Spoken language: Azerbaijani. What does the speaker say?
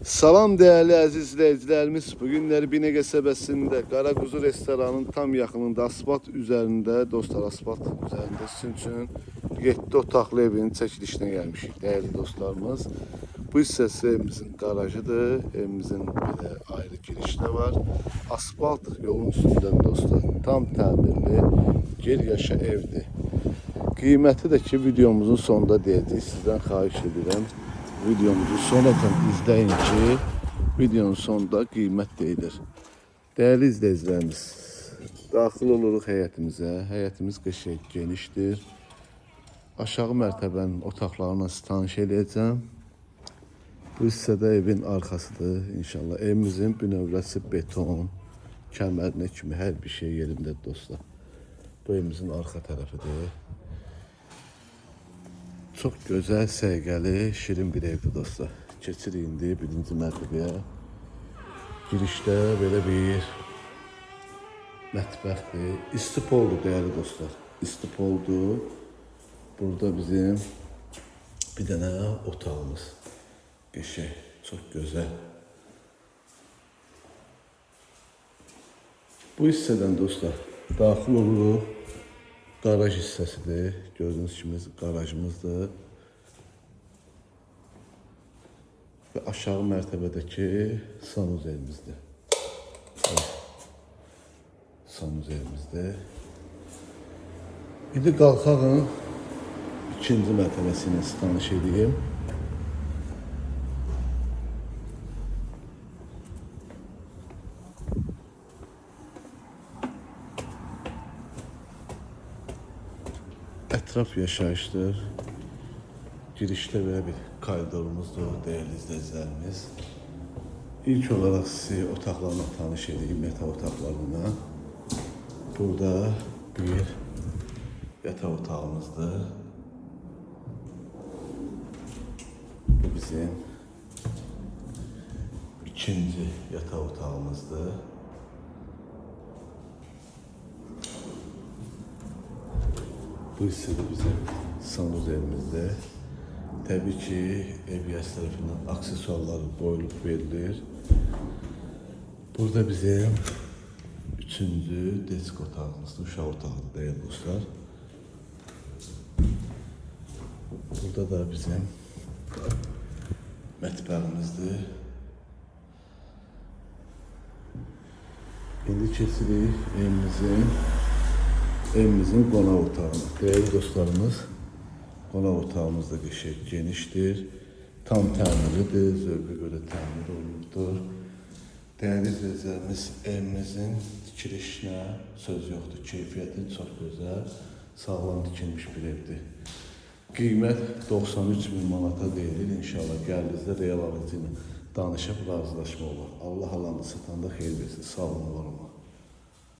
Salam değerli əziz izləyicilərimiz. Bu günləri Binə qəsəbəsində Qaraquzu restoranının tam yaxınında asfalt üzərində, dostlar asfalt üzərində sizin üçün 7 otaqlı evin çəkilişinə gəlmişik dəyərli dostlarımız. Bu hissəsi evimizin qarajıdır. Evimizin belə ayrı girişi də var. Asfalt yolun üstündən dostlar tam təmirli, gir yaşa evdir. Qiyməti də ki videomuzun sonunda deyəcəyik. Sizdən xahiş edirəm. Videomuzu sonradan izləyin ki, videonun sonunda qiymət deyilir. Dəyərli izləyicilərimiz, daxil oluruq həyətimizə. Həyətimiz qəşəng genişdir. Aşağı mərtəbənin otaqlarına sizi tanış eləyəcəm. Bu hissədə evin arxasıdır inşallah. Evimizin bünövrəsi beton, kəmərinə kimi hər bir şey yerindədir dostlar. Bu evimizin arxa tərəfidir. Çox gözəl, səliqəli, şirin bir evdir dostlar. Keçirik indi birinci mərtəbəyə. Girişdə belə bir mətbəxdir. İstipoldur dəyərli dostlar. İstipoldur. Burada bizim bir dənə otağımız. Qəşəng, çox gözəl. Bu hissədən dostlar daxil oluruq. Qaraj hissəsidir. Gördüyünüz kimi qarajımızdır. Və aşağı mərtəbədəki sanuzelimizdir. Evet. Sanuzelimizdir. İndi qalxaq ikinci mərtəbəsi ilə sizi tanış edeyim. Ətraf yaşayışdır. Girişdə belə bir koridorumuzdur, dəyərli izləyicilərimiz. İlk olaraq sizi otaqlarla tanış edeyim, yataq otaqlarına. Burada bir yataq otağımızdır. Bu bizim ikinci yataq otağımızdır. Bu hissə də bizim sanuzelimizdir. Təbii ki, ev yəsi tərəfindən aksesuarlar qoyulub verilir. Burada bizim üçüncü desk otağımızdır, uşaq otağıdır dəyərli dostlar. Burada da bizim mətbəximizdir. İndi keçirik evimizin qonaq otağına. Dəyərli dostlarımız, qonaq otağımız da qəşəng genişdir. Tam təmirlidir, zövqə görə təmir olunubdur. Dəyərli izləyicilərimiz, evimizin tikilişinə söz yoxdur. Keyfiyyəti çox gözəl, sağlam tikilmiş bir evdir. Qiymət 93 min manata deyilir. İnşallah gəldiyinizdə real alıcı ilə danışıb razılaşma olar. Allah alanı satanda xeyir versin. Sağ olun, var olun.